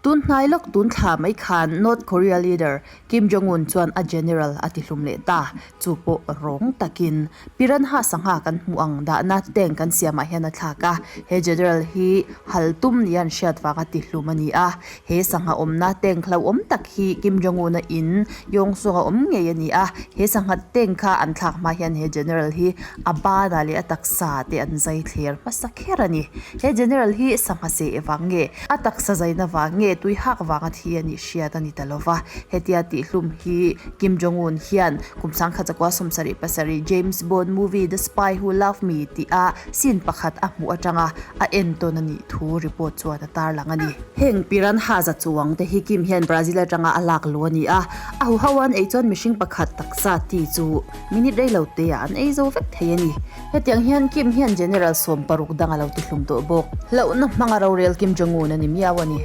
Tun hnai lawk tun thla mai khan North Korea leader Kim Jong-un chuan a general a tihlum leh ta. Chu pawh rawng takin Piranha sangha kan hmuh ang dahna tank kan siamah hian a thlak a. He general hi hal tum nia an hriat vanga tihlum a ni a. He sangha awmna tank hlauhawm tak hi Kim Jong-un-a in Yongsung-a awm ngei a ni a. He sangha tank kha an thlak hma hian he general hi a banah leh a taksa te an zai thler hmasa kher a ni. He general hi sangha seh vang nge, a taksa zaina vang nge tui hak vanga thi a nih hriat a ni ta lo va. Hetia tihhlum hi Kim Jong-un hian kum sangkhat zakua 77 James Bond movie The Spy Who Loved Me tih a scene pakhat a hmuh atanga a entawn a nih thu report chuan a tarlang a ni. Heng piranha za chuang te hi Kim hian Brazil atanga a lak luh a ni a, a huho an ei chuan mihring pakhat taksa ti chu minute rei lo te ah an ei zo vek thei a ni. Hetiang hian Kim hian General 60 dang a lo tihlum tawh bawk. Hlauhna hmanga rorel Kim Jong-un a ni miau a ni.